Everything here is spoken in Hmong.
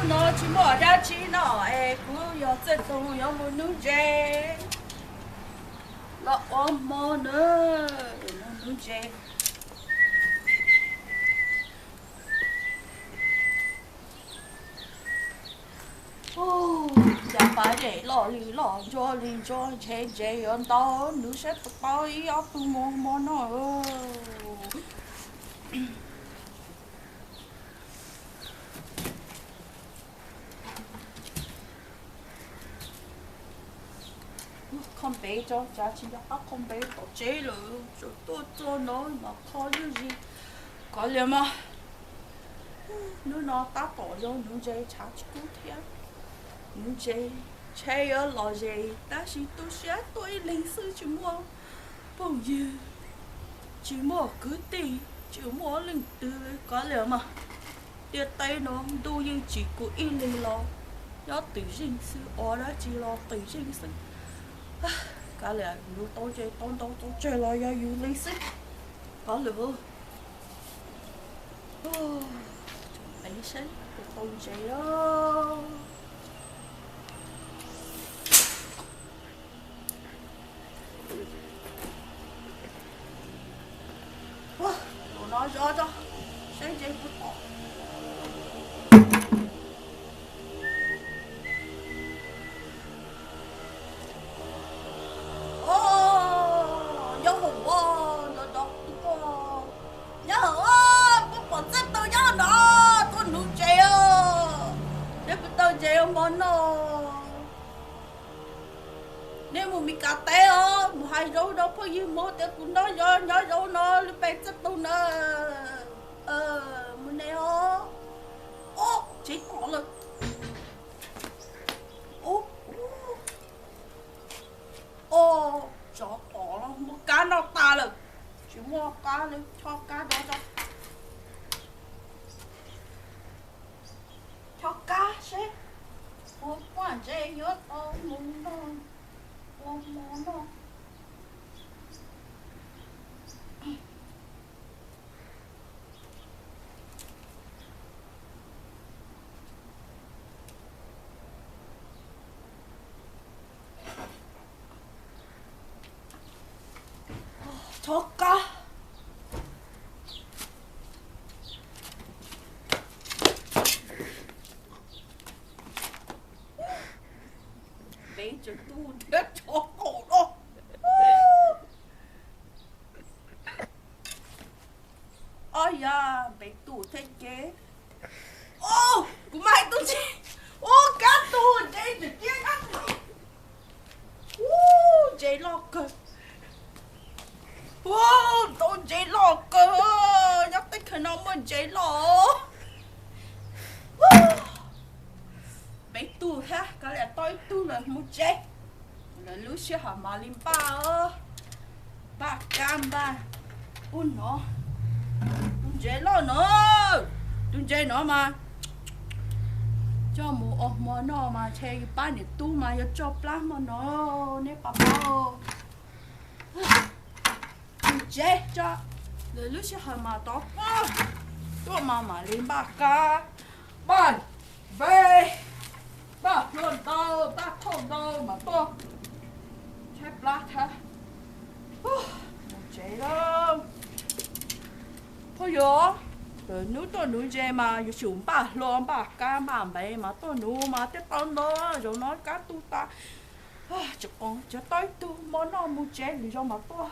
No tsis muaj dab tsi no es kuv yog Txawj Toog yuav mus nuv ntses los ua hmo na, mus nuv ntses. Cas pab zem loj li loj ntsuag li ntsuag, ntses ntses yuav ntau, nuv saib puas tau ib ob tug mos hmo no. Kho npev tso, cas tsis nco qab kho npev tom tsev lawm, tsuas tuaj txog no mas kho zuj zus. Kov liam mas, hnub no tab tom yog nuv ntses tshav tsis kub thiab. Nuv ntses ntshe yuav lom zem tab sis tu siab tuaj ib leeg xwb, tsis muaj phooj ywg, tsis muaj kwv tij, tsis muaj leej twg. Kov liam mas, ntiaj teb no ntuj yeej tsim kuv ib leeg los nyob twm zeej xwb, ua dab tsi los twm zeej xwb. Kav liam, yus tau ntses tau ntau tau tsawg los yog yus li xwb. Kov liam, ntev saib puas tau ntses. Ua, tus no zov tso, saib ntses puas pom. Ua, nyob hauv ua, nrov nrov tuaj. Nyob hauv ua, puas pom Txawj Toog nyob no, tuaj nuv ntses os. Neb puas tau ntses ua hmo noj? Neb mus Mes Kas teb os, mus hais zoo rau phooj ywg Hmoob tias kuv nyob, nyob zoo no, lub npe Txawj Toog na. Mus ne os. Ub, tsev tom lawm. Ub, ub. Ub, tsov tom los muaj kab noj tas lawm. Tsis muaj kab li, chob kab rau tso. Chob kab seb puas pom ntses yuav tau mus noj ua hmo noj. Chob kab. Ntev tsis tu thiab tsov qaum no. Ob ya, ntev tu thiab ces. Ub, kuv mas hais tus ntses. Ub, kab tu ntses tseem ciaj kab tu. Ub, ntses loj kawg. Ub, tau ntses loj kawg. Nyob teb chaws no muaj ntses loj. Ub, ntev tu thiab, kav liam tau ib tug lawm mus tsev. Lawv lub sij hawm mam li npaj, npaj kab npaj. Ub no, tus ntses loj no, tus ntses no mas coj mus ua hmo noj mas ntshe yus pab niam tub mas yuav tsau plab hmo no, neb pab pab. Tus ntses tso, lawv lub sij hawm mas tod, tuaj mas mam li npaj kab, npaj npe, npaj hlua ntau, npaj thauj ntau mas tuaj tshaib plab thiab. Mus tsev lawm. Phooj ywg, hnub tuaj nuv ntses mas yuav tsum npaj hlua npaj kab npaj npe mas tuaj nuv mas thiaj tau ntau. Zaum no kab tu tas, tsis qoos, tsis tau ib tug, hmo noj mus tsev, lwm zaus mas tuaj.